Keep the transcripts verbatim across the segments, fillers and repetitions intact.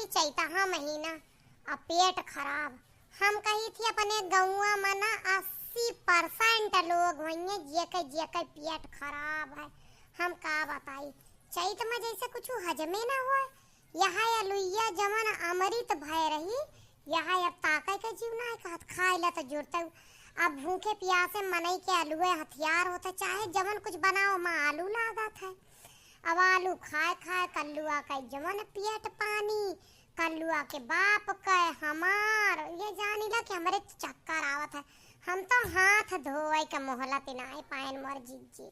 चैतहा महीना, अब पेट खराब। हम कही थी अपने गौवा में ना अस्सी परसेंट लोग होइहैं जेके जेके पेट खराब है। हम का बताई, चैत में जैसे कुछ हजमे ना होए। यह अलुइया जवन अमृत भय रही, यह अब ताके के जीव ना है, कहत खाए ला तो जुड़ते। अब भूखे प्यासे मनई के अलुए हथियार होते, चाहे जवन कुछ बनाओ, माँ आलू लागत है। अब आलू खाए खाए कल्लुआ का जवन पेट पानी, कल्लुआ के बाप का, हमार, ये जानी ला कि हमरे चक्कर आवत है। हम तो हाथ धोए के मोहलत नाय पाएन मोर जिज्जी।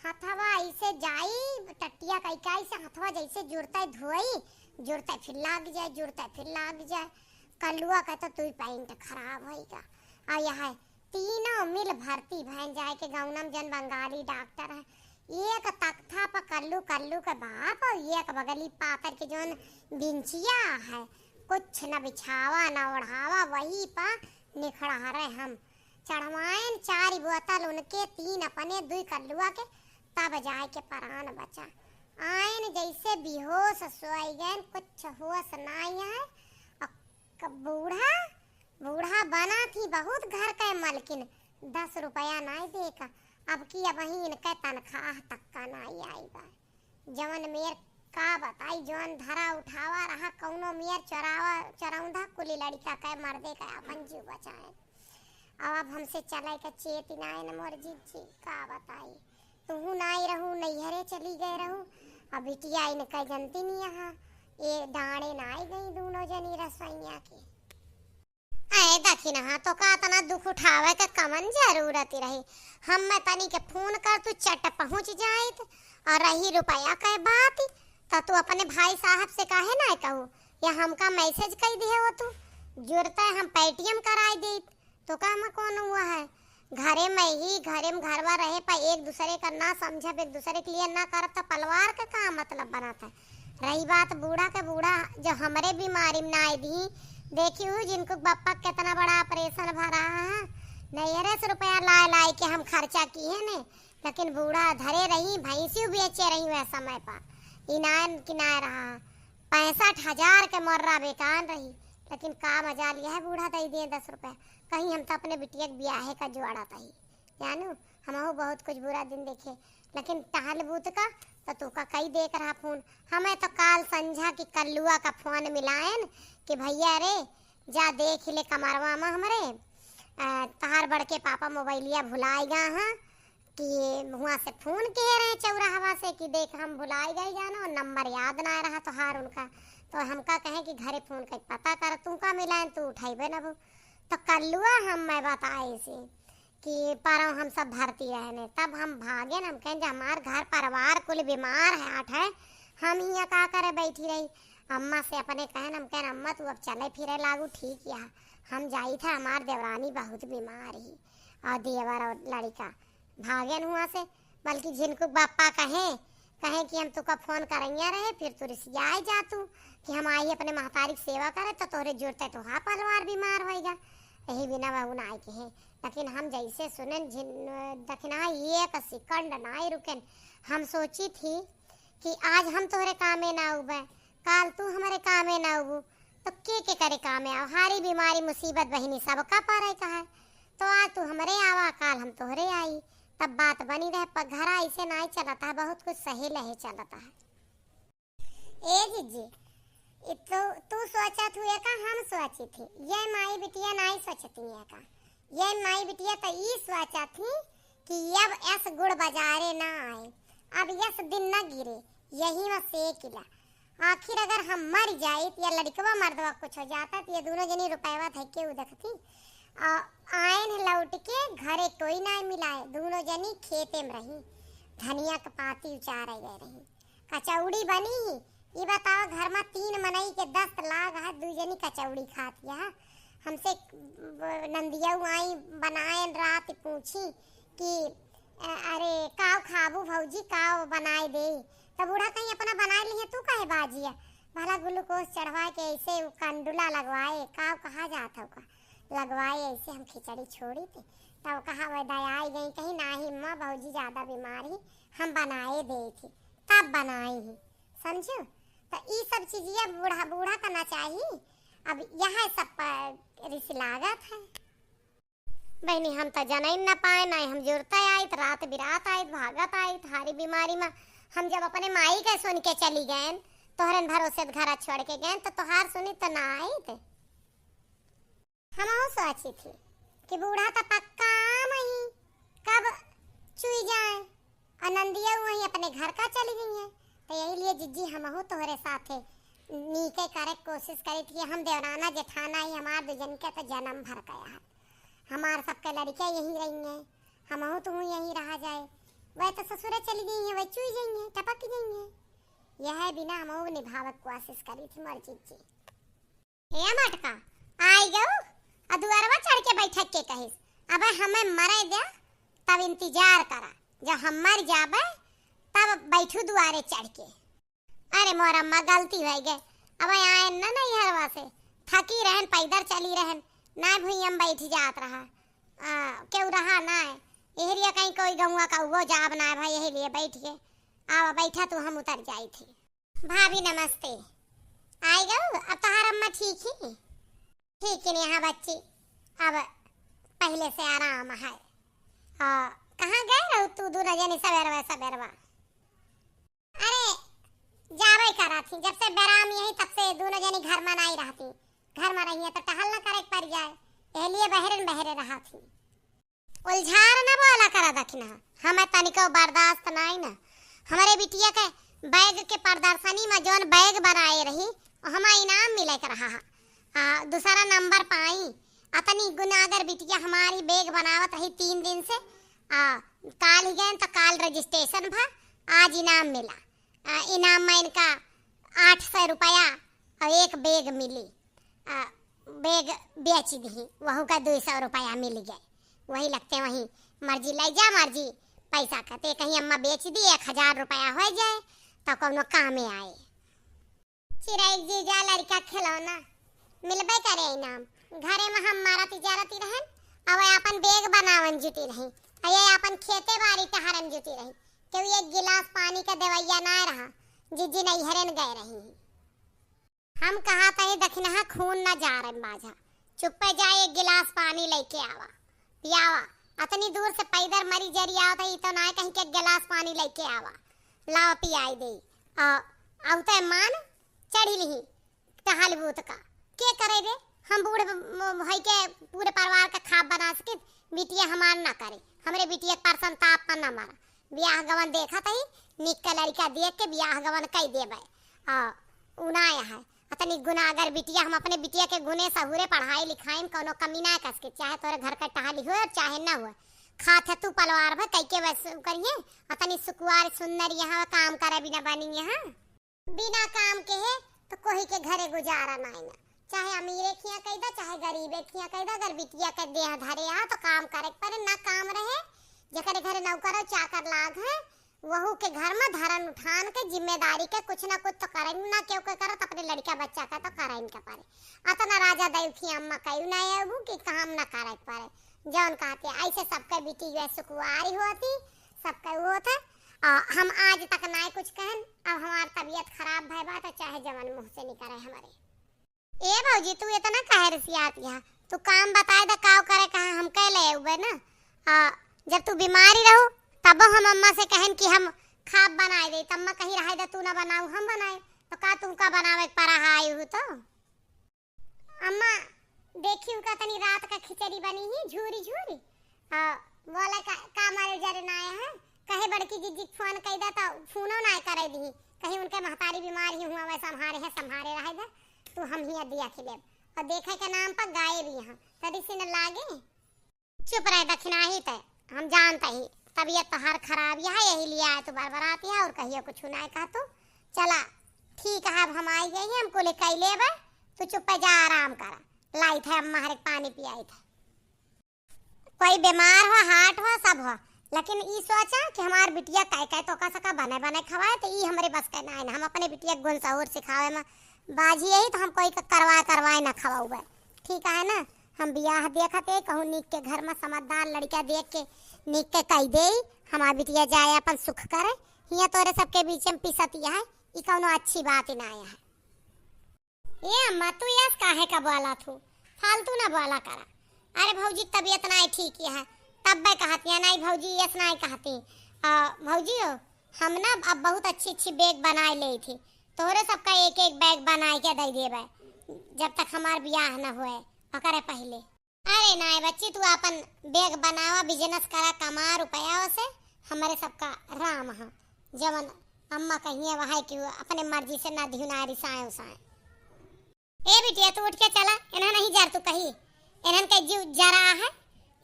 हथवा ऐसे जाई, टट्टिया कई कई से हथवा जैसे जुड़ते धोई, जुड़ते फिर लाग जाए, जुड़ते फिर लाग जाए। कल्लुआ का तो दुई पैंट खराब होइगा। और यह तीनों मिल भर्ती भैन जाए के गौनम जन बंगाली डॉक्टर है। एक तख्ता पर कल्लू, कल्लू के बाप, और एक बगली पातर के जौन बिंचिया है, कुछ न बिछावा न ओढ़ावा, वही पर निखड़ा रहे हम। चढ़वाएन चार बोतल उनके, तीन अपने, दुई कल्लुआ के, तब जाए के परान बचा। आएन जैसे बेहोश सोई गएन, कुछ होश नाई है। और क-, बूढ़ा, बूढ़ा बना थी बहुत घर के मलकिन, दस रुपया नाई दे का। अब की अब ही इनके तनख्वाह तक का नाई आई बा। जवन मेर का बताई, जवन धरा उठावा रहा, कौनो मेर चोरावा, चरौंधा कुली लड़िका के मर्दे का अपन जीव बचाए। अब, अब हमसे चले के चेत नाई न मोर जिज्जी, का बताई। तुहू नाई रहू, नैहरे चली गए रहू। अब बिटिया इनका जनती नहीं यहाँ, ये डांड़े नाई गई दोनों जनी रसोइया के। अरे दखिनहा, तो का इतना दुख उठावे के कमन जरूरत रही? हम मैं तनी के फोन कर, तू चट पहुँच जाइत। और रही रुपया के बात, तो तू अपने भाई साहब से काहे ना कहू, या हमका मैसेज कई दिहे हो तू, जुरते हम पेटीएम कराई देत। तो का में कौन हुआ है? घरे में ही, घरे में घरवा रहे पर एक दूसरे का ना समझब, एक दूसरे के लिए ना करब, तो पलवार का का मतलब बनत है? रही बात बूढ़ा के, बूढ़ा जो हमरे बीमारी में ना आए दी, देखी हूँ जिनको बप्पा कितना बड़ा ऑपरेशन भरा है, नैहरे से रुपया लाए लाए के हम खर्चा किए ने, लेकिन बूढ़ा धरे रही, भैंसियों बेचे रही वह समय पर, इनान किनाए रहा, पैंसठ हजार के मर्रा बेकान रही, लेकिन का मजाल यह बूढ़ा दे दिए दस रुपया। कहीं हम तो अपने बिटिया के ब्याहे का जुआड़ा तही, जानू, हमहू बहुत कुछ बुरा दिन देखे, लेकिन टहल बूत का तो तू का कई देख रहा फोन। हमें तो काल संझा की कल्लुआ का फोन मिलाएन कि भैया रे, जा देख ले कमरवा में हमरे, अ, तहार बड़के पापा मोबाइलिया भुलाई गा हाँ, कि हुआं से फोन किहे रहे चौराहवा से कि देख हम भुलाई गए जानो, नंबर याद ना रहा तोहार उनका। तो हमका कहे कि घरे फोन कर पता कर, तू का मिलाएन, तू उठैबे न बू। तो कल्लुआ हम मैं बताए से कि परौं हम सब भर्ती रहने, तब हम भागेन, हम कहेन जे हमार घर परिवार कुल बीमार है, आठ है, हम हियाँ का करे बैठी रही। अम्मा से अपने कहेन, हम कहेन अम्मा तू अब चले फिरे लागू, ठीक या हम जाई था, हमार देवरानी बहुत बीमार ही और देवर और लड़िका। भागेन हुआं से, बल्कि झिनकू बापा कहे, कहे कि हम तुका फोन करैया रहे, फिर तू रिसियाए जा तू कि हम आई अपने महतारी की सेवा करे, तो तोहरे जुरते तो हा पलवार बीमार होइगा। यही बिना बहू ना आए कहे, लेकिन हम जैसे सुनेन झिन दखिनहा एक सिकंड नाई रुकेन। हम सोची थी कि आज हम तोहरे कामे ना उबे, काल तू हमरे कामे ना उबू, तो के के करे कामे आओ? हारी बीमारी मुसीबत बहिनी सबका परे का है। तो आज तू हमरे आवा, काल हम तोहरे आई, तब बात बनी रहे। पर घरा ऐसे नाई चलता है, बहुत कुछ सही लहे चलता है। ए जिज्जी, इ तो तू सोचत हुए का हम सोची थी, ये माई बिटिया नाई सोचती है का? ये माई बिटिया तो ई सोचत थी कि अब एस गुड़ बाजारे ना आए, अब यस दिन ना गिरे, यही में से किला। आखिर अगर हम मर जाइत या लड़कवा मर्दवा कुछ हो जाता तो ये दोनों जनी रुपयवा धइ के उदखती। आ, आयन लौट के घरे कोई ना मिलाए, दोनों जनी खेते में रही, धनिया के पाती उचारे गए रही। कचौड़ी बनी ही, ई बताओ घर में तीन मनई के दस्त लाग है, दू जनी कचौड़ी खात या। हमसे नंदिया आई बनाए रात पूछी कि अ, अरे, काव खाबू भौजी, काव बनाए दे? तब बूढ़ा कहीं अपना बनाए लिहे, तू काहे बाजिया? भला ग्लूकोज चढ़वाए के ऐसे उ कंडुला लगवाए, काव कहा जात हो का? लगवाए ऐसे हम खिचड़ी छोड़ी थे। तब कहा वह दयाई गई, कहीं नाही अम्मा, भौजी ज्यादा बीमार ही, हम बनाए दे थी, तब बनाई ही, समझू? त ई सब चीजिया बूढ़ा, बूढ़ा का ना चाही। अब यह सब पर रिस लागत है। बहिनी, हम त जनइन न पाए, नाहीं हम जुरते आइत, रात बिरात आइत, भागत आइत, हारी बीमारी मा हम जब अपने माई के सुन के चली गएन, तोहरेन भरोसे त घरा छोड़ के गएन, त तोहार सुनी त ना आइत। हमहू सोची थी कि बूढ़ा त पक्का आम ही, कब चुई जाए, और नंदिया वहीं अपने घर का चली गई है। तो यही लिए जिज्जी हमहू तोहरे साथे नीके करे कोशिश करी थी। हम देवराना जेठाना ही, हमार दुजन के तो जन्म भर गया है, हमार सबके लड़के यहीं रही हैं, हमहू तू यहीं रहा जाए। वह तो ससुरे चली गई हैं, वह चुई गई हैं, टपक गई हैं। यह बिना हमहू निभावे कोशिश करी थी मोर जिज्जी। ए मटका, आई गऊ, आ दुआरवा चढ़ के बैठक के कहिस, अबे हमें मरे दे, तब इंतजार करा, जब हम मर जाबे, तब बैठू दुआरे चढ़ के। अरे मोर अम्मा, गलती होइ गए, अबे आए न नैहरवा से, थकी रहन, पैदर चली रहन, ना भुइयम बैठ जात रहा, आ, केहू रहा ना है, एहरिया कहीं कोई गौवा का उगो जाब ना है भाई, यही लिए बैठ के, आवा बैठा तू, हम उतर जाई थी। भाभी नमस्ते। आई गऊ, अब तोहार अम्मा ठीक ही? ठीक ही नहीं, हाँ बच्ची, अब पहले से आराम है। आ, कहाँ गए रहू तू दूनो जनी सबेरवा सबेरवा? अरे, जावे करा थी, जब से बेराम यही तब से दूनो जनी घर में नहीं रहती। घर में रहिए तो टहल न करे के पड़ जाए, यह लिए बहरे न बहरे रहा थी। उलझार न बोला करा दखिनहा, हमें तनिको बर्दाश्त नाई न। हमरे बिटिया के बैग के प्रदर्शनी में जौन बैग बनाए रही, हमें इनाम मिले के रहा हा। आ, दूसरा नंबर पाई। अतनी गुनागर बिटिया हमारी बैग बनावत रही तीन दिन से। आ, काल ही गए तो काल रजिस्ट्रेशन भा, आज इनाम मिला। आ, इनाम में इनका आठ सौ रुपया और एक बैग मिली। आ, बैग बेच दी, वहू का दो सौ रुपया मिल गए। वही लगते वही मर्जी ले जा, मर्जी पैसा कहते कहीं अम्मा बेच दी, एक हजार रुपया हो जाए तो कौनो कामे आए। चिरई जीजा लड़का खिलौना मिलबे करे इनाम। घरे में हम मारती जारती रहन, अब अपन बैग बनावन जुटी रही, और ये अपन खेते बाड़ी टहरन जुटी रही। केहू एक गिलास पानी का देवैया ना रहा, जिज्जी नैहरन गए रही। हम कहा तही दखिनहा खून न जारे माझा, चुप्पे जाए एक गिलास पानी लेके आवा, पियावा। अतनी दूर से पैदर मरी जरी आवत है, ई तो ना कहीं के गिलास पानी लेके आवा, लावा पियाई दे। आ, आवते मान चढ़ी लिही टहल बूत का। के करे रे? हम बूढ़ ब-, ब-, भई के पूरे परिवार का खाब बना सकित, बिटिया हमार ना करे, हमरे बिटिया के परसन ताप पर ना मारा। बियाह गवन देखत ही, निक के लड़का देख के बियाह गवन कई देबे। आ, उ ना है। अतनी गुनागर बिटिया, हम अपने बिटिया के गुने सहुरे पढ़ाई लिखाई में कौनो कमी ना कस के, चाहे तोरे घर का टहली हो और चाहे ना हो। खात है तू पलवार भर, कई के बस करिए, अतनी सुकुवार सुंदर यहाँ काम करे बिना बनी यहाँ। बिना काम के है तो कोई के घरे गुजारा नाई ना, चाहे अमीरे खिया कई दा, चाहे गरीबे खिया कई दा, अगर बिटिया के देह धरे आ तो काम करे के पड़े, ना काम रहे, जेकरे घरे नौकर और चाकर लाग है, वहू के घर में धरन उठान के जिम्मेदारी के कुछ ना कुछ तो करें, ना केहू के करत, अपने लड़का बच्चा का तो करें के पड़े। अतना राजा दैव खिया अम्मा कई ना एगो कि काम ना करे के पड़े, जौन कहते ऐसे सबके बिटिया सुकुवारी होती, सबके होत है। आ, हम आज तक नाय कुछ कहन, अब हमार तबीयत खराब भय बा, तो चाहे जवन मुँह से निकरे हमरे। ए भौजी, तू इतना काहे रिसियात हया? तू काम बताए द, काव करे कहा, हम कह ले उबे ना। आ, जब तू बीमारी रहू, तब हम अम्मा से कहन कि हम खाब बनाए दे, तब अम्मा कही रहे दे, तू ना बनाऊ, हम बनाए। तो का तुमका बनावे के परा है आई हूँ तो? अम्मा, देखी उनका तनी रात का खिचड़ी बनी ही, झूरी झूरी। हाँ, बोला का, का मारे जरे ना आया है? कहे बड़की जिज्जी के फोन कई दा तो फोनो ना करे दी। कहीं उनके महतारी बीमार ही हुआ, वह संभारे है, संभारे रहे दे। तू हम ही दिया खिलेब। और देखे के नाम पर गाए भी यहाँ। तरी से न लागे। चुप रहे दखिनाही ते, हम जानते ही। तबीयत तो हर खराब यह है, यही लिए आए तू बरबरात यह और कहियो कुछ ना कह तू। चला, ठीक है, अब हम आई गई हैं, हम कुल कई लेबे, तू चुप्पे जा आराम करा। लाई थे अम्मा हर एक पानी पियाई थे। कोई बीमार हो, हार्ट हो, सब हो, लेकिन ई सोचा कि हमार बिटिया कै कै तो का सका बने बने खवाए, तो ई हमरे बस के ना है ना। हम अपने बिटिया के गुण सहूर सिखावे में बाजी यही, तो हम कोई का करवाए करवाए ना खवाऊबे, ठीक है ना? हम बियाह देखत है, कहूँ नीक के घर में समझदार लड़का देख के नीक के कह दे, हमार बिटिया जाए अपन सुख करे। हियाँ तोरे सबके बीच में पिसत यह है, ई कौनो अच्छी बात ही ना है। ए अम्मा, तू यस काहे का बोला थू? फालतू ना बोला करा। अरे भौजी, तबीयत नाई ठीक है, तब मैं कहती है, नाई भौजी, यस नाई कहती। आ, भौजी हो, हम ना अब बहुत अच्छी अच्छी बैग बनाए ले थी, तोहरे सबका एक एक बैग बनाए के दे देबे, जब तक हमार बियाह न होए, ओकरे पहले। अरे नाई बच्ची, तू अपन बैग बनावा, बिजनेस करा, कमा रुपया से, हमरे सबका राम ह, जवन अम्मा कहिए वह कि अपने मर्जी से ना दिहु ना रिसाए उसाए। ए बिटिया, तू उठ के चला, इन्हन नहीं जर तू कही, इन्हन के जीव जरा है,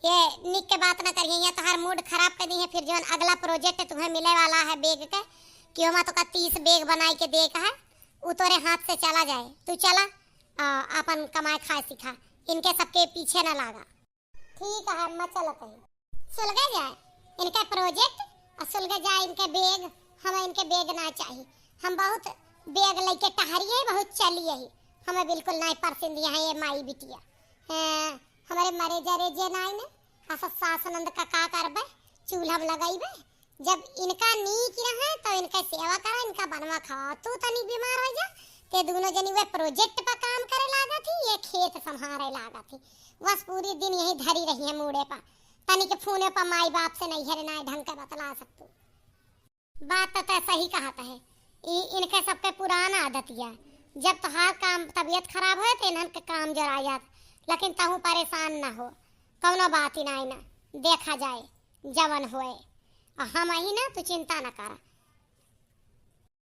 ये निक के बात ना करिए, ये तोहार मूड खराब कर दी है। फिर जवन अगला प्रोजेक्ट तुम्हें मिले वाला है बैग के, कि ओमा तो का तीस बैग बनाई के दे का है, उ तोरे हाथ से चला जाए। तू चला, आ, अपन कमाए खाए सीखा, इनके सबके पीछे ना लागा। ठीक है अम्मा, चलत है। सुलगे जाए इनका प्रोजेक्ट और सुलगे जाए इनके बैग। हमें इनके बैग ना चाहिए, हम बहुत बैग लेके टहरी है, बहुत चली है, हमें बिल्कुल नहीं पसंद यहाँ ये माई बिटिया। हाँ, हमारे मरे जरे जे नाई ने, असा सास नंद का का करबे, चूल्हा में लगाईबे। जब इनका नीक रहे तो इनका सेवा करा, इनका बनवा खावा। तू तनी बीमार हो जा, ते दोनों जनी वे प्रोजेक्ट पर काम करे लागा थी, ये खेत संभारे लागा थी। बस पूरी दिन यही धरी रही है मूड़े पर, तनी के फोने पर माई बाप से नहीं हरे ना ढंग के बतला सकतू। बात तो तय सही कहत है, ई इनके सबके पुराना आदतिया। जब तोहार काम तबीयत खराब होए तो इन्हन के काम जरा जात, लेकिन तहू परेशान ना हो, कौनो बात ही ना, ना देखा जाए जवन होए। आ हम ही ना, तू चिंता ना करा।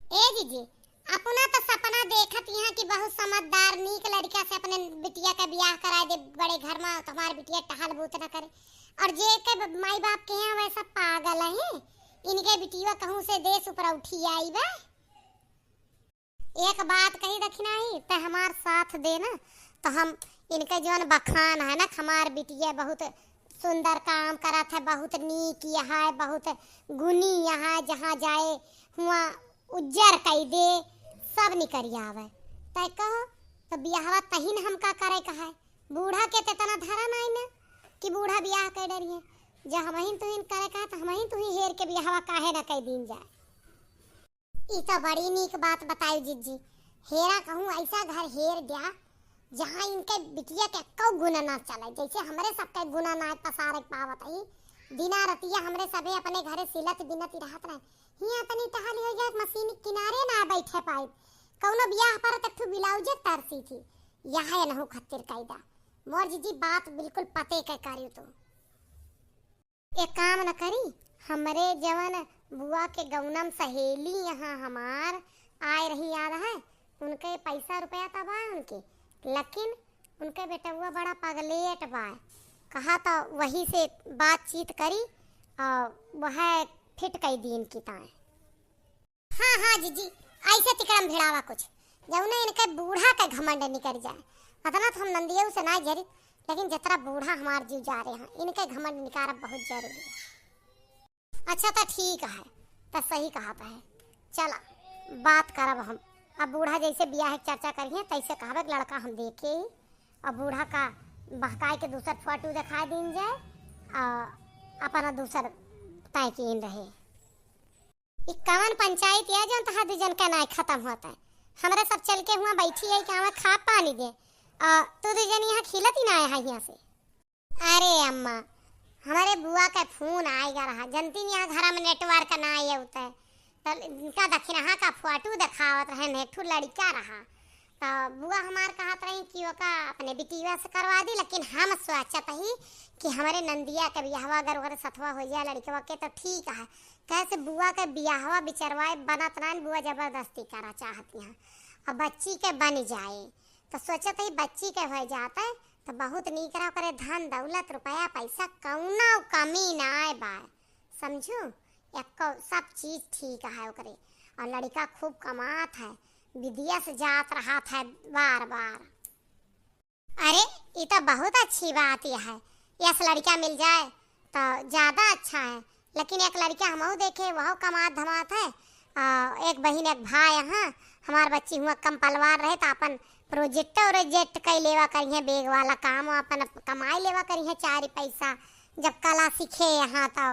ए जीजी, अपना तो सपना देखत यहाँ कि बहुत समझदार नीक लड़का से अपने बिटिया का बियाह कराए दे बड़े घर में, तो हमार बिटिया टहल बूत ना करे। और जे के ब-, माई बाप के यहाँ वैसा पागल है, इनके बिटिया कहूँ से देश ऊपर उठी आई बा। एक बात कही दखिनाही, ते हमार साथ दे ना, तो हम इनके जौन बखान है ना, हमार बिटिया बहुत सुंदर काम करत है, बहुत नीक यहाँ है, बहुत गुनी यहाँ है, जहाँ जाए हुआ उज्जर कई दे, सब निकरि आवे। तय कहो, तो बियाहवा तहीन हमका करे का है? बूढ़ा के तेतना धरा नाई ना कि बूढ़ा बियाह कर डरिए। जब हमहिन तुहिन करे का है, तो हमहिन तुही हेर के बियाहवा काहे ना कई दीन जाए। ई तो बड़ी नीक बात बताई जिज्जी। हेरा कहूँ ऐसा घर हेर द्या, जहाँ इनके बिटिया के एक्को गुना ना चले, जैसे हमरे सबके गुना ना पसारे पावत है। दिना रतिया हमरे सबे अपने घरे सिलत बिनत रहत रहे। हियाँ तनी टहल हो गया, मशीन किनारे ना बैठे पाई। कौनो बियाह पर तक ठू ब्लाउज तरसी थी, यह एनहु खत्तिर कैदा। मोर जिज्जी बात बिल्कुल पते के करियो तू। एक काम न करी, हमरे जवन बुआ के गौनम सहेली यहाँ हमार आए रही, याद है? उनके पैसा रुपया त बा उनके, लेकिन उनके बेटउआ बड़ा पगलेट बा। कहा त वही से बातचीत करी और वह फिट कई दीन की ताए। हाँ, हाँ, जिज्जी, ऐसे तिकड़म भिड़ावा कुछ, जौने इनके बूढ़ा के घमंड निकरि जाए। अतना तो हम नंदियऊ से ना जरी, लेकिन जतरा बूढ़ा हमार जीव जा रहे हैं, इनके घमंड निकारब बहुत जरूरी है। अच्छा, तो ठीक है, तो सही कहत है। चला, बात करब हम। अब बूढ़ा जैसे बियाह के चर्चा करिए, तैसे कहबे कि लड़का हम देखे ही, अब बूढ़ा का बहकाए के दूसर फोटो दिखाई दीन जाए, और अपना दूसर तय कीन रहे। ई कवन पंचायत या जौन तहार दू जन का नाय खत्म होत है? हमरा सब चल के हुआं बैठी है कि हमें खा पानी दे, आ तू दू जन यहाँ खिलत ही ना आया है यहाँ से। अरे अम्मा, हमारे बुआ का फोन आएगा रहा, जनती नहीं यहाँ घर में नेटवर्क ना आए होता है, तो इनका दखिनहा का फोटो दिखावत रहे, नेठू लड़का रहा, तो बुआ हमार कहत रही कि ओका अपने बिटिया से करवा दी, लेकिन हम सोचत ही कि हमरे नंदिया के बियाहवा अगर ओकरे सथवा हो जाए लड़कवा के तो ठीक है। कैसे बुआ के बियाहवा बिचरवाए बनत नाइन, बुआ जबरदस्ती करा चाहती हैं। अब बच्ची के बन जाए तो सोचत ही बच्ची के हो जात है तो बहुत नीक रहा, ओकरे धन दौलत रुपया पैसा कौनो कमी ना आए बा, समझू? एक्को सब चीज ठीक है ओकरे। और लड़का खूब कमात है, विदेश जात रहत है बार बार। अरे, ई तो बहुत अच्छी बात यह है, यस लड़का मिल जाए तो ज्यादा अच्छा है। लेकिन एक लड़का हमहू देखे, वह कमात धमात है, आ, एक बहिन एक भाई यहाँ, हमार बच्ची हुआ कम पलवार रहे तो अपन प्रोजेक्ट और जेट कई लेवा करिए, बैग वाला काम अपन कमाई लेवा करिए चार पैसा, जब कला सीखे यहाँ तो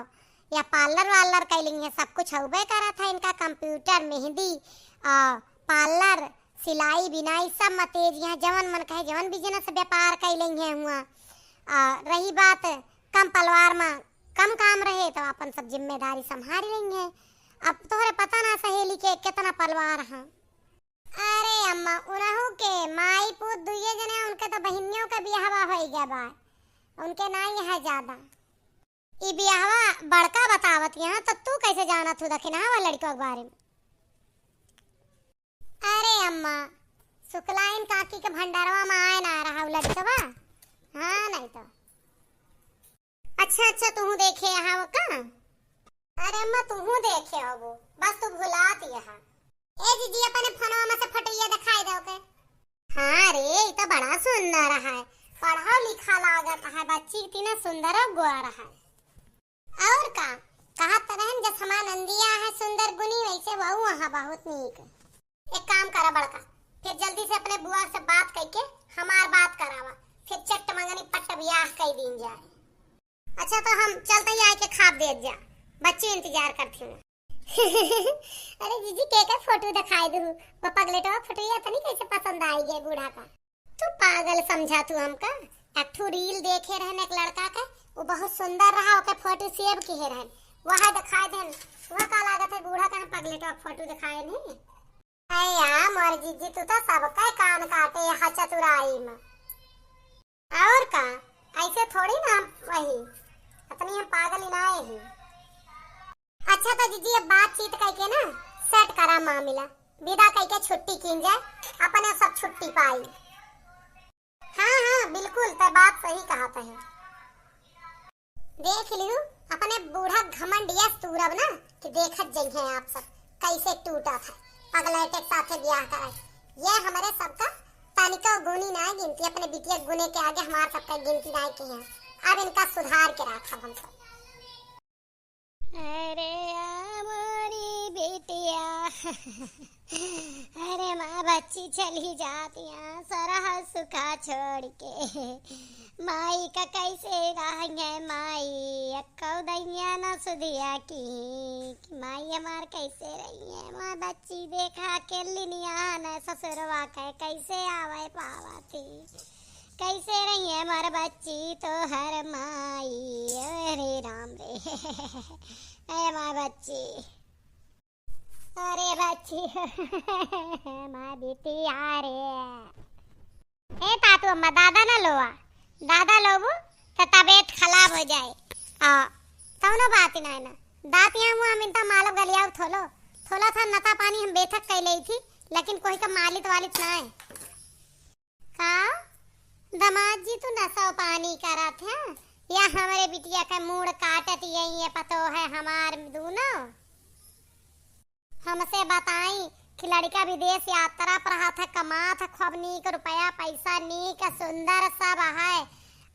या पार्लर वार्लर कैलिंग है, सब कुछ हउबे करत है इनका, कंप्यूटर, मेहंदी आ, पार्लर, सिलाई, बिनाई सब मा तेज हैं, जवन मन कहे, जवन business व्यापार कइ लेइहैं हुआँ। आ, रही बात कम पलवार मा, कम काम रहे, तो आपन सब जिम्मेदारी सम्हारि लेइहैं। अब तोहरे पता ना सहेली के केतना पलवार हैं। अरे अम्मा, उनहू के माई पूत दुइये जने, उनके तो बहिनियों के बियाहवा होइ गया बा, उनके नाई है ज्यादा। ई बियाहवा बड़का बतावत यहाँ, तो तू कैसे जानत हू दखिनहा वा लड़िकवा के बारे में? अरे अम्मा, सुकलाइन काकी के भंडारवा में आए ना रहा उ लड़िकवा। हाँ, नहीं तो। अच्छा, अच्छा, तुहू देखे यहाँ वो का? अरे अम्मा, तुहू देखे होबो, बस तू भुलात यहाँ। ए जीजी, अपने फोनवा में से फोटोइया दिखाई दे ओके। हाँ रे, ई तो बड़ा सुंदर है, पढ़ा लिखा लागत है, बच्ची इतना सुंदर और गोर है। और का, कहत रहन जस हमार नंदिया है सुंदर गुनी, वैसे वहू अहा बहुत नीक। एक काम करा बड़का, फिर जल्दी से अपने बुआ से बात करके हमार बात करावा, फिर चट्ट मंगनी पट्ट बियाह कई दीन जाए। अच्छा, तो हम चलते ही आए के खाब दे जा, बच्ची इंतजार करती हूँ। अरे जीजी, के का फोटो दिखाई दू, वो पगलेटवा फोटो ये तनी कैसे पसंद आई गए बूढ़ा का। तू पागल समझा तू हमका? एक ठो reel देखे रहन एक लड़का के, वो बहुत सुंदर रहा, ओके फोटो save किहे रहन, वह दिखाई देन। वह का लागत है बूढ़ा का हम पगलेटवा फोटो दिखाए नहीं। अरे यार मोर जीजी, तू तो सबका कान काटे यहाँ चतुराई में। और का, ऐसे थोड़ी ना हम वही, इतनी हम पागल ही ना ही। अच्छा तो जीजी, अब बातचीत करके ना set करा मामला, विदा करके छुट्टी कीन जाए, अपने सब छुट्टी पाई। हाँ, हाँ, बिल्कुल, तै बात सही कहत है। देख लियो, अपने बूढ़ा घमंड यस तूरब ना कि देखत जइहैं आप सब कैसे टूटत है, पगलेटे के साथे बियाह करे। ये हमरे सबका तनिको गुनी ना गिनती, अपने बिटिया गुने के आगे हमार सबका गिनती ना किहे। अब इनका सुधार के राखब हम सब। अरे आ मोरी बिटिया, अरे माँ बच्ची चली जात यहाँ सरह सुखा छोड़ के। माई का कैसे रहिहैं माई, अक्कौ दैया न सुधिया की, कि माई हमार कैसे रहिहैं। माँ बच्ची देखा के लिनिया न ससुरवा के कैसे आवे पावा थी। कैसे रहिहैं मोर बच्ची तोहर माई, अरे राम रे। ए माँ बच्ची, अरे बच्ची, माँ बिटिया रे। ए तातू अम्मा, दादा ना लोवा, दादा लोबू तो तबीयत खराब हो जाए। आ, कौनो बात ही ना है ना। दाँत यहाँ मुँह हम इनता मालब गलियाऊ थोलो, थोला था नता पानी हम बेथक कइ लेई थी, लेकिन कोई का मालित वालित ना है। का? दमाद जी, तू नसौ पानी करत है या हमरे बिटिया के मूड़ काटत यही ये पतो है हमार दूनो? हमसे बताई कि लड़का विदेश यात्रा पर रहत है, कमात है, खूब नीक रुपया पैसा, नीक सुंदर सब है।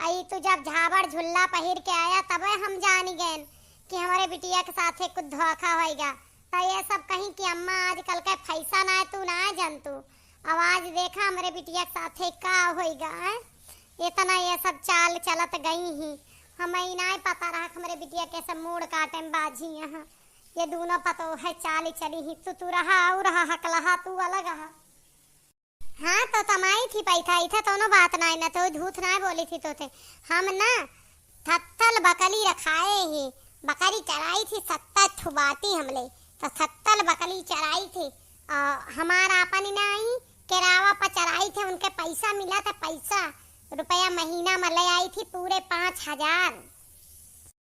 अई तू जब झाबड़ झुल्ला पहिर के आया तबे हम जानी गएन कि हमरे बिटिया के साथे कुछ धोखा होइगा। तो ये सब कहीं कि अम्मा आजकल के फैशन आए, तू ना जानतू। अब आज देखा हमरे बिटिया के साथे का होइगा, हैं? इतना ये सब चाल चलत गई ही, हमें नाय पता रहा कि हमरे बिटिया के सब मूड़ काटे में बाझी यहाँ। ये दूनो पतोह चाल चली ही, तू, तू रहा और रहा हकलहा, तू अलग रहा। हाँ, तो तमाई थी पैथा, इथे तोनो बात नाय, न तो झूठ नाय बोली थी तो थे। हम ना थत्तल बकली रखाए ही, बकरी चराई थी, सत्तर ठो बाटी हमले, तो थत्तल बकली चराई थी, आ, हमार आपन ही नाई, केरावा पर चराई थे, उनके पैसा मिला था, पैसा, रुपया महीना में ले आई थी पूरे पाँच हजार।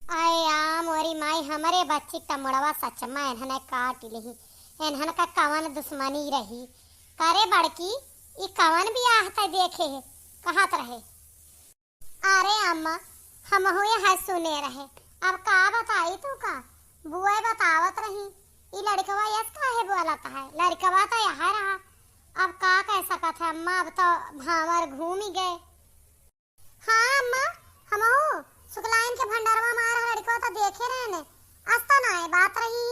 अरे आ मोरी माई, हमरे बच्ची क त मुड़वा सच में एन्हने काट लिही। एन्हन का कवन दुश्मनी रही? करे बड़की, ई कवन बियाह तै देखे है? कहत रहे। अरे अम्मा, हमहू यह सुने रहे। अब का बताई तू का? बुआ बतावत रही, ई लड़कवा यस काहे बोलत है? लड़कवा तो यह रहा। अब का कह सकत है अम्मा, अब तो भांवर घूम ही गए। हाँ अम्मा, हमहू सुकलाइन के भंडारवा में आ रहा लड़कवा तो देखे रहे ने, अस तो नाय बात रही,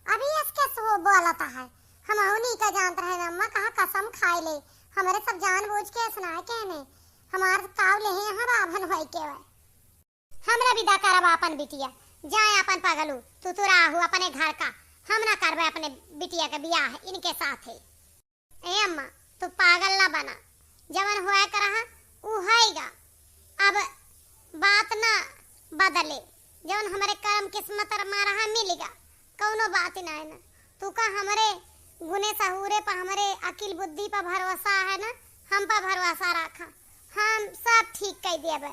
अभी अस के सो बोलत है। हमहू नीका जानत रहे ने अम्मा, कहा कसम खाए ले, हमरे सब जान बूझ के अस नाय कहने, हमार काव लेहे यहाँ बाभन होई के वै। हमरा विदा करब आपन बिटिया, जाए आपन पगलू, तू तू राहू अपने घर का, हम ना करबे अपने बिटिया के बियाह इनके साथे। ए अम्मा, तू पागल ना बना, जवन होए के रहा, उ होइगा। अब बात ना बदले, जवन हमरे करम किस्मत मा रहा, मिलिगा, कउनो बात ही नाहीं ना। तू का हमरे गुने सहूरे पर, हमरे अकिल बुद्धि पर भरोसा है ना, हम पर भरोसा रखा, हम सब ठीक कइ देबे।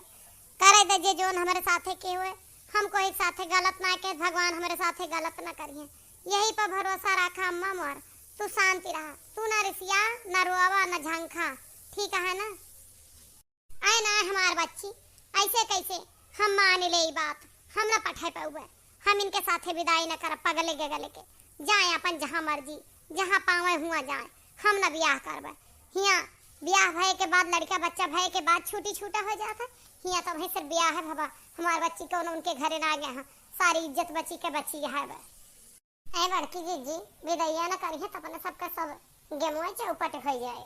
करे दे जे जौन हमरे साथे के होए, हम कोई साथे गलत ना के, भगवान हमरे साथे गलत ना करिहे। यही पर भरोसा रखा अम्मा मोर, तू शांति रहा, तू ना रिसिया, ना रोवा, ना झंखा, ठीक है ना? आए ना हमार बच्ची, ऐसे कैसे हम मान ले ई बात, हम ना पठे पउबे, हम इनके साथे विदाई ना करब पगले गगले के। जाए अपन जहाँ मर्जी, जहाँ पावे हुआ जाए, हम ना बियाह करबे। हियाँ बियाह भए के बाद, लड़का बच्चा भए के बाद छूटी छूटा हो जात है। हियाँ तो भाई सिर्फ बियाह है भवा, हमार बच्ची कौनो उनके घरे ना गए हैं, सारी इज्जत बच्ची के बची है बे। ए बड़की जीजी, विदैया न करिहे त अपने सबके सब गेमुए चौपट होइ जाए।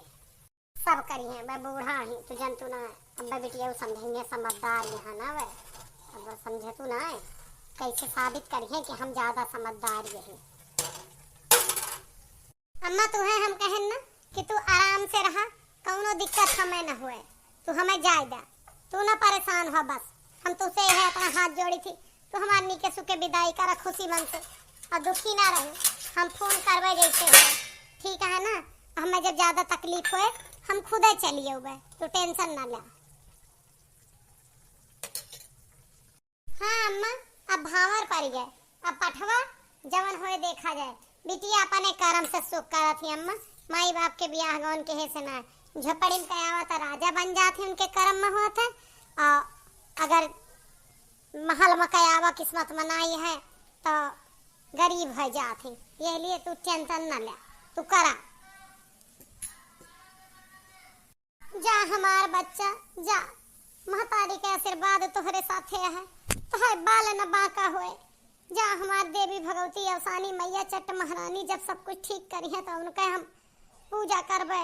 सब करिहे, बे बूढ़ा ही, तू जनतू ना, अब बे बिटिया उ समझइहे, समझदार यहाँ ना बे, अब समझे तू ना, कैसे साबित करिहे कि हम ज्यादा समझदार यही। अम्मा, तुहे हम कहेन ना कि तू आराम से रहा, कउनो दिक्कत हमें न होए, तू हमें जाए दे, तू ना परेशान हो, बस हम तुसे है अपना हाथ जोड़ी थी, तू हमार नीके सुके विदाई करा खुशी मन से, और दुखी ना रहे, हम फोन करबे जैसे हो, ठीक है ना? हमें जब ज्यादा तकलीफ होए, हम खुदे चली अउबे, तू टेंशन ना ले। हाँ अम्मा, अब भांवर पड़ गए, अब पठवा जवन होए देखा जाए। बिटिया अपने करम से सुख करत ही अम्मा, माई बाप के बियाह गौन केहे से ना। झोपड़ी में कयावा त राजा बन जात ही, उनके करम में होत है, और अगर महल में कयावा किस्मत में नाई है तो गरीब हो जात ही। ये लिए तू टेंशन ना ले, तू करा। जा हमार बच्चा, जा, महतारी के आशीर्वाद तोहरे साथे है, तोहरे बाल न बांका होए। जा हमार देवी भगवती अवसानी मैया चट्ट महारानी जब सब कुछ ठीक करिहे तो उनके हम पूजा करबे,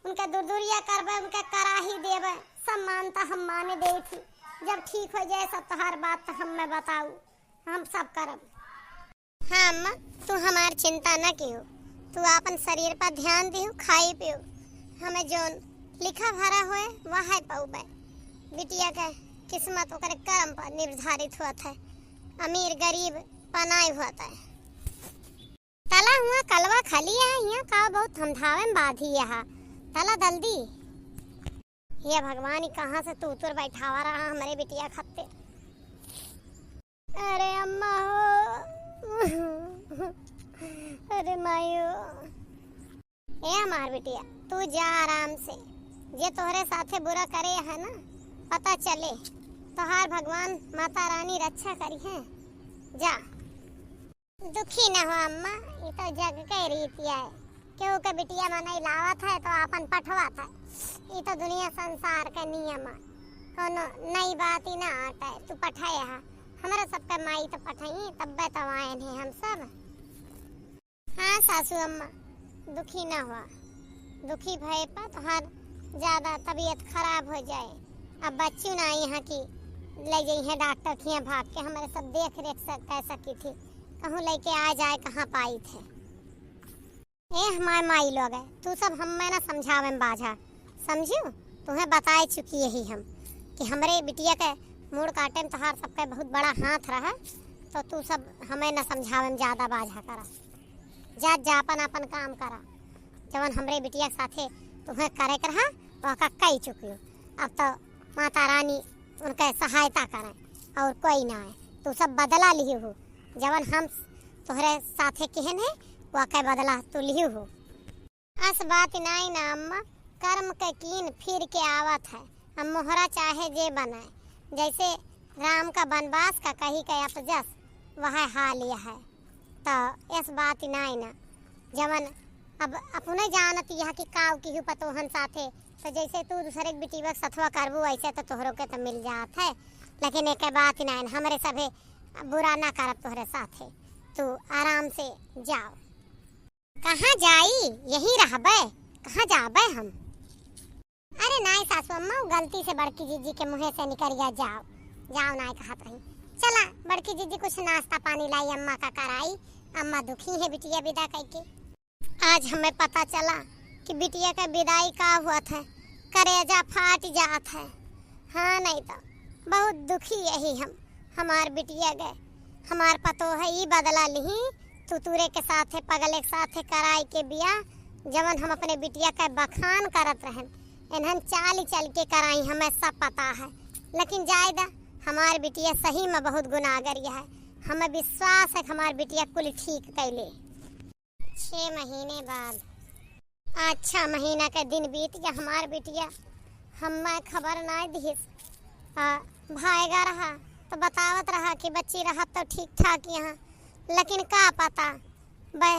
उनके दुरदुरिया करबे, उनके कराही देबे, सब मानता हम माने देई थी। जब ठीक हो जाए सब तोहार बात तो हम में बताऊ, हम सब करब। हाँ अम्मा, तू हमार चिंता न किहो, तू आपन शरीर पर ध्यान दिहु, खाई पियो, हमें जौन लिखा भरा होए वह है पउबे। बिटिया के किस्मत ओकरे कर्म पर निर्धारित होत है, अमीर गरीब पनाई होत है। तला हुआ कलवा खली है, हियाँ का बहुत धमधावे में बाधी यहाँ, तला दल्दी। हे भगवान, ई कहाँ से तूतुर बैठावा रहा हमरे बिटिया खातिर। अरे अम्मा हो, अरे माई हो। ए हमार बिटिया, तू जा आराम से, जे तोहरे साथे बुरा करे है ना, पता चले, तोहार भगवान माता रानी रक्षा करिहे। जा। दुखी न हो अम्मा, ई तो जग के रीति है। केहू के बिटिया मनई लावत है तो आपन पठवात है। ई तो दुनिया संसार के नियम है, कौनो नई बात ही ना आटे। तू पठाए हा, हमरा सबके माई तो पठाई, तब्बे तो आयन है हम सब। हाँ सासू अम्मा, दुखी ना हुआ, दुखी भय पर तोहार ज्यादा तबीयत खराब हो जाए। अब बच्चू ना यहाँ की ले जाई है डॉक्टर खिया भाग के, हमारे सब देख रेख सक, कर सकी थी, कहूँ लेके आ जाए, कहाँ पाई थे। ए हमार माई लोग है, तू सब हमें ना समझावे में बाझा, समझू? तुम्हें बताए चुकी यही हम कि हमरे बिटिया के मूड़ काटे में तोहार सबके बहुत बड़ा हाथ रहा, तो तू सब हमें ना समझावे में ज्यादा बाझा करा। जा, जा, अपन, अपन काम करा। जवन हमरे बिटिया के साथे तुम्हें करे के रहा, वह का कई चुकी हो। अब तो माता रानी उनके सहायता करे और कोई ना है। तू सब बदला लिही हो, जवन हम तोहरे साथे किहन है, वह के बदला तू लिही हो। अस बात नाई ना अम्मा, कर्म के कीन फिर के आवत है। अब मोहरा चाहे जे बनाए, जैसे राम का वनवास का कही के अपजस, वह हाल यह है। तो इस बात ही नाई ना, जवन अब अपने जानत यह कि काव किहू पतोहन साथे, तो जैसे तू दूसरे के बिटिया के सथवा करबू, वैसे तो तोहरो के तो मिल जात है। लेकिन एक बात ही नाई ना, हमरे सभे बुरा ना करब तोहरे साथे, तू आराम से जाओ। कहाँ जाई, यहीं रहबे, कहाँ जाबे हम? अरे नाई सासू अम्मा, वो गलती से बड़की जीजी के मुँहे से निकल गया, जाओ, जाओ नाई कहत रही। चला बड़की जीजी कुछ नाश्ता पानी लाई, अम्मा का कराई, अम्मा दुखी है बिटिया विदा कइके। आज हमें पता चला कि बिटिया का विदाई का हुआ था, करेजा फाट जात है। हाँ, नहीं तो बहुत दुखी यही हम, हमार बिटिया गए, हमार पतोह ई बदला लिही, तुतुरे के साथे, पगले के साथे कराई के बियाह, जवन हम अपने बिटिया का बखान करत रहन, इन्हन चाल चल के कराई, हमें सब पता है। लेकिन जाए दा, हमार बिटिया सही में बहुत गुनाहगार है, हमें विश्वास है कि हमार बिटिया कुल ठीक कैले। छह महीने बाद, आज छह महीना के दिन बीत गया, हमार बिटिया हमें खबर ना दिहिस। आ, भाएगा रहा तो बतावत रहा कि बच्ची रहत तो ठीक ठाक यहाँ, लेकिन का पता बे,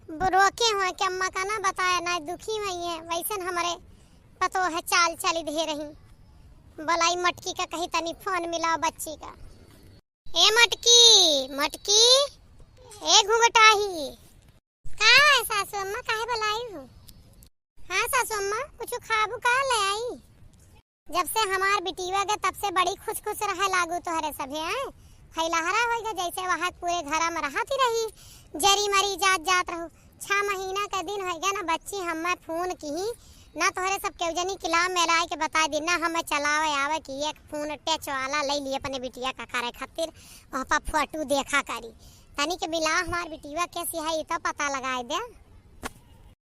ब-, रोके हुए कि अम्मा का ना बताया, ना दुखी हुई है। वैसे न हमरे पतोह चाल चली दे रही, बोलाई मटकी का कही तनी फोन मिलाओ बच्ची का। ए मटकी, मटकी, ए घुंघटाही। का है सासू अम्मा, काहे बुलाई हो? हाँ सासू अम्मा, कुछ खाबू का ले आई? जब से हमार बिटिया गए तब से बड़ी खुश खुश रहे लागू तोहरे सभे, हैं? फैलहरा होइगा जैसे वहाँ पूरे घरा में रहत ही रही, जरी मरी जात जात रहू। छह महीना के दिन होइगा ना बच्ची, हमें फोन की ना तोहरे सब केहू जनी किला मेलाए के बताए दी ना, हमें चलावे आवे कि एक फोन टच वाला ले ली अपने बिटिया का करे खातिर, वहाँ पर फोटो देखा करी। तनी के मिला हमार बिटिया कैसी है, ये तो पता लगाए दे।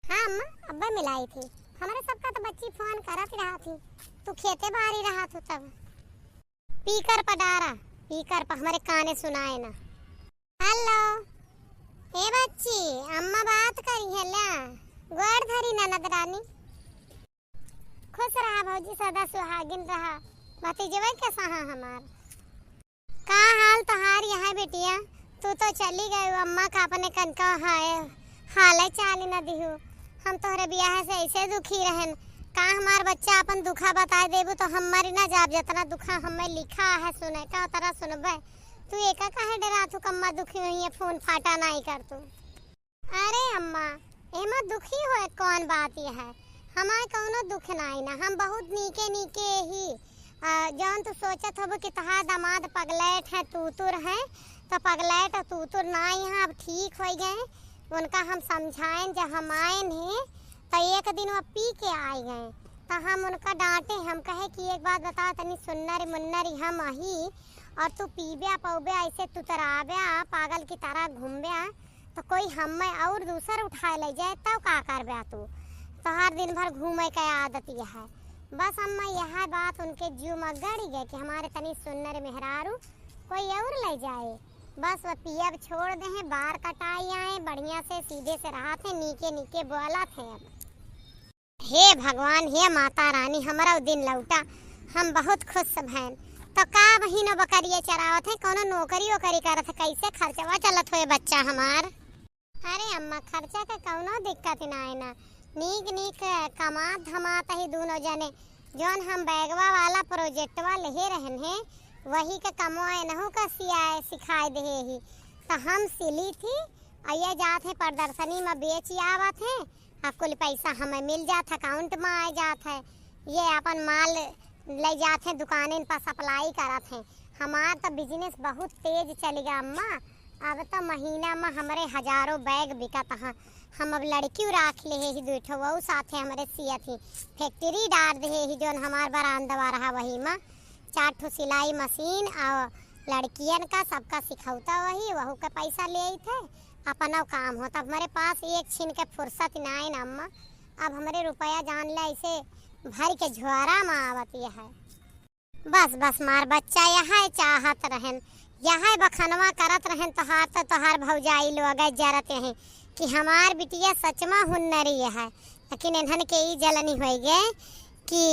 हाँ अम्मा, अब्बे मिलाई थी। हमरे सबका तो बच्ची फोन करत रहा थी, तू खेते बाहरी रहा थू तब। पीकर पर डारा, पीकर पर हमरे काने सुनाए ना। हेलो, ए बच्ची, अम्मा बात करी है ल्या, गोड़ धरी ननद रानी। खुश रहा भौजी, सदा सुहागिन रहा। भतीजवे के सहा हमार। का हाल तोहार यहाँ बिटिया? तू तो चली गई, अम्मा का अपने कनका हाय, हाले चाली न दिहू। हम तोहरे बियाह से ऐसे दुखी रहन। का हमार बच्चा अपन दुखा बताए देबू तो हम मरी ना जाब, जितना दुखा हमें लिखा है सुने का उतरा सुनबे। तू एका काहे डरात हू, कम्मा दुखी हुई है, फोन फाटा नाई कर तू। अरे अम्मा, एमा दुखी होए कौन बात यह है? हमार कौनो दुख नाई ना, हम बहुत नीके नीके ही। आ, जौन तू सोचत होबो कि तहार दामाद पगलैट है, तूतुर है, तो पगलैट और तूतुर नाई है, अब ठीक होई गए। उनका हम समझाएन, जब हम आएन हैं, तो एक दिन वो पी के आई गए, तो हम उनका डांटे, हम कहे कि एक बात बताओ, तनी सुन्नर मुन्नर हम अही, और तू पीब्या पौब्या, ऐसे तुतराब्या, पागल की तरह घूमब्या, तो कोई हमें और दूसर उठाए ले जाए, तब का करब्या तू? तोहार दिन भर घूमे के आदत यह है। बस अम्मा, यह बात उनके जीव में गड़ गए कि हमारे तनी सुन्नर मेहरारू कोई और ले जाए। बस वह पियब छोड़ दे हैं, बार कटाई आए, बढ़िया से सीधे से रहत हैं, नीके नीके बोलत हैं अब। हे भगवान, हे माता रानी, हमरा उ दिन लौटा, हम बहुत खुश भैन। तो का बहिनो बकरिया चरावत है, कौनो नौकरी वोकरी करत है, कैसे खर्चवा चलत होए बच्चा हमार? अरे अम्मा, खर्चा के कौनो दिक्कत ना है ना, नीक नीक कमात धमात ही दोनों जने। जौन हम बैगवा वाला प्रोजेक्टवा लेहे रहन है, वही के कमवा एनहू का सियाए सिखाए देहे ही। तो हम सिली थी, और ये जात है प्रदर्शनी में बेच आवत है, आ कुल पैसा हमें मिल जात है, अकाउंट में आ जात है। ये अपन माल ले जात है, दुकानन पर सप्लाई करत है। हमार तो बिजनेस बहुत तेज चलिगा अम्मा। अब तो महीना में हमरे हजारों बैग बिकत हैं। हम अब लड़कियों राख लेहे ही दुइ ठो, वहू साथे हमरे सियत ही। फैक्ट्री डार देहे ही, जौन हमार बरामदवा रहा वही में चार ठो सिलाई मशीन और लड़कियन का सबका सिखौता वही, वहू का पैसा ले आई थे। अपना काम होता, हमरे पास एक छिन के फुर्सत नाई ना अम्मा। अब हमरे रुपया जान ले ऐसे भर के झोरा में आवत यह है। बस बस, मार बच्चा यह चाहत रहन, यह बखनवा करत रहन, तोहार तो तोहार भौजाई लोग जरत हैं कि हमार बिटिया सच में हुन्नरी है। लेकिन इन्हन के ई जलनी होई गए कि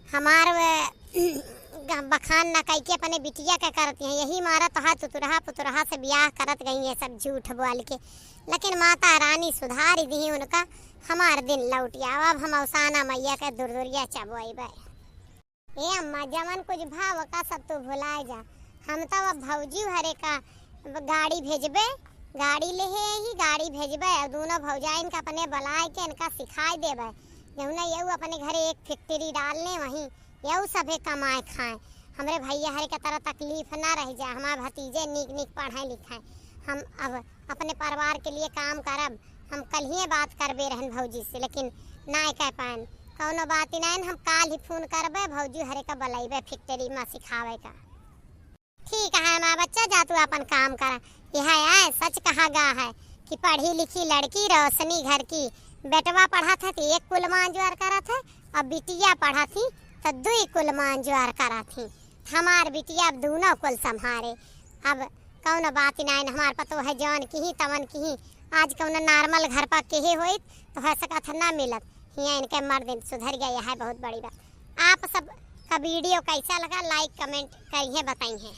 हमार वे बखान न कई के अपने बिटिया के करती हैं, यही मारा तोहार तुतुरहा पुतुरहा से ब्याह करत गई, ये सब झूठ बोल के। लेकिन माता रानी सुधार दी उनका, हमार दिन लौट आवा। अब हम अवसाना मैया के दुरदुरिया चबोइबे। ए अम्मा, जवन कुछ भाव का सब तू भुलाए जा, हम तो अब भौजी हरे का गाड़ी भेजबे, गाड़ी लेहे ही गाड़ी भेजबे और दोनों भौजाइन का अपने बुलाए के इनका सिखाए देबे। जौना यऊ अपने घरे एक फैक्ट्री डाल ले, वहीं यऊ सभे कमाए खाए। हमरे भैया हरे के तरह तकलीफ ना रह जाए, हमारे भतीजे नीक नीक पढ़े लिखे। हम अब अपने परिवार के लिए काम करब। हम कल्हिए बात करबे रहन भौजी से, लेकिन नाय कह पाएन। कौनो बात ही नाय, हम काल ही फोन करबे, भौजी हरे का बलैबे फैक्ट्री में सिखावे का। ठीक है माँ बच्चा, जा तू अपन काम करा। यह है, सच कहा गा है कि पढ़ी लिखी लड़की रोशनी घर की। बेटवा पढ़त है तो एक कुल मा अंजवार करत है, और बिटिया पढ़त ही तो दुई कुल मा अंजवार करत ही। हमार बिटिया अब दूनों कुल संभारे। अब कौनो बात ही नाइन, हमार पतो है जौन किही तवन किही। आज कौनो normal घर पर किही होइत तो हो सकत है ना मिलत, हियाँ इनके मर्द सुधर गया है, बहुत बड़ी बात। आप सब का video कैसा लगा, like comment करिए, बताइए।